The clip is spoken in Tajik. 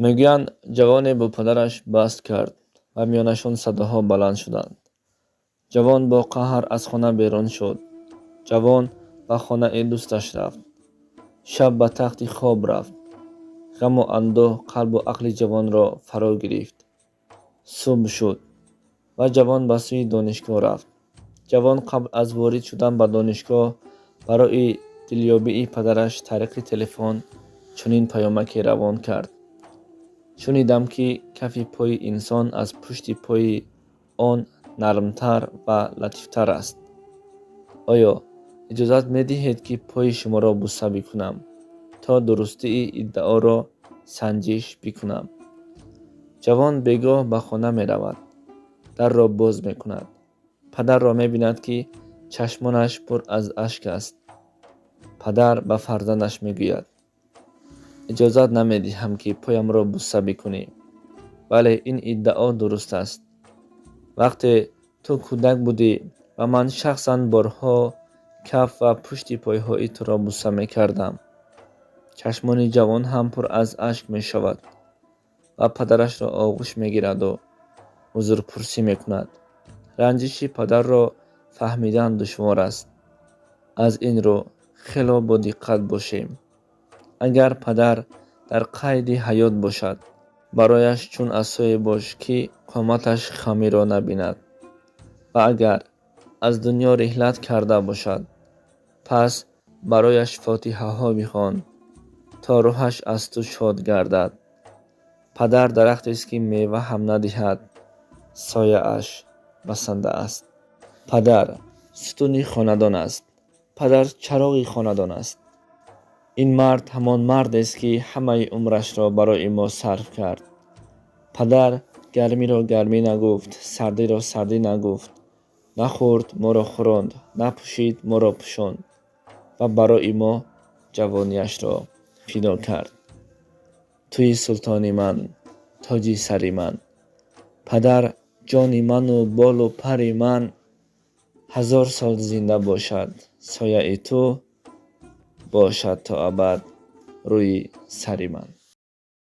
Мегӯянд, ҷавоне бо падараш баст кард ва миёнашон садоҳо баланд шуданд. Ҷавон бо қаҳр аз хона берун шуд. Ҷавон ба хонаи дӯсташ рафт. Шаб ба тахти хоб рафт. Ғаму андӯҳ қалбу ақли ҷавонро фаро гирифт. Субҳ шуд ва ҷавон ба сӯи донишгоҳ рафт. Ҷавон қабл аз ворид шудан ба донишгоҳ барои дилёбии падараш тариқи телефон чунин паёмаке равон кард: «Шунидам, ки кафи пои инсон аз пушти пои он нармтар ва латифтар аст. Оё иҷозат медиҳед, ки пои шуморо буса бикунам, то дурустии иддаоро санҷиш бикунам?» Ҷавон бегоҳ ба хона меравад, дарро боз мекунад, падарро мебинад, ки чашмонаш пур аз ашк аст. Падар ба фарзандаш мегӯяд: «Иҷозат намедиҳам, ки поямро буса бикунӣ, вале ин иддао дуруст аст. Вақте ту кӯдак будӣ ва ман шахсан борҳо каф ва пушти пойҳои туро буса мекардам». Чашмони ҷавон ҳам пур аз ашк мешавад ва падарашро оғӯш мегираду узрпурсӣ мекунад. Ранҷиши падарро фаҳмидан душвор аст. Аз ин рӯ хело бодиққат бошем. Агар падар дар қайди ҳаёт бошад, барояш чун асое бош, ки қоматаш хамиро набинад, ва агар аз дунё риҳлат карда бошад, пас барояш фотиҳаҳо бихон, то рӯҳаш аз ту шод гардад. Падар дарахтест, ки мева ҳам надиҳад, сояаш басанда аст. Падар сутуни хонадон аст. Падар чароғи хонадон аст. Ин мард ҳамон мардест, ки ҳамаи умрашро барои мо сарф кард. Падар гармиро гармӣ нагуфт, сардиро сардӣ нагуфт, нахӯрд, моро хӯронд, напӯшид, моро пӯшонд ва барои мо ҷавониашро фидо кард. Туи султони ман, тоҷи сари ман, падар, ҷони ману болу пари ман, 1000 сол зинда бошад сояи ту, бошад то абад рӯи сари ман.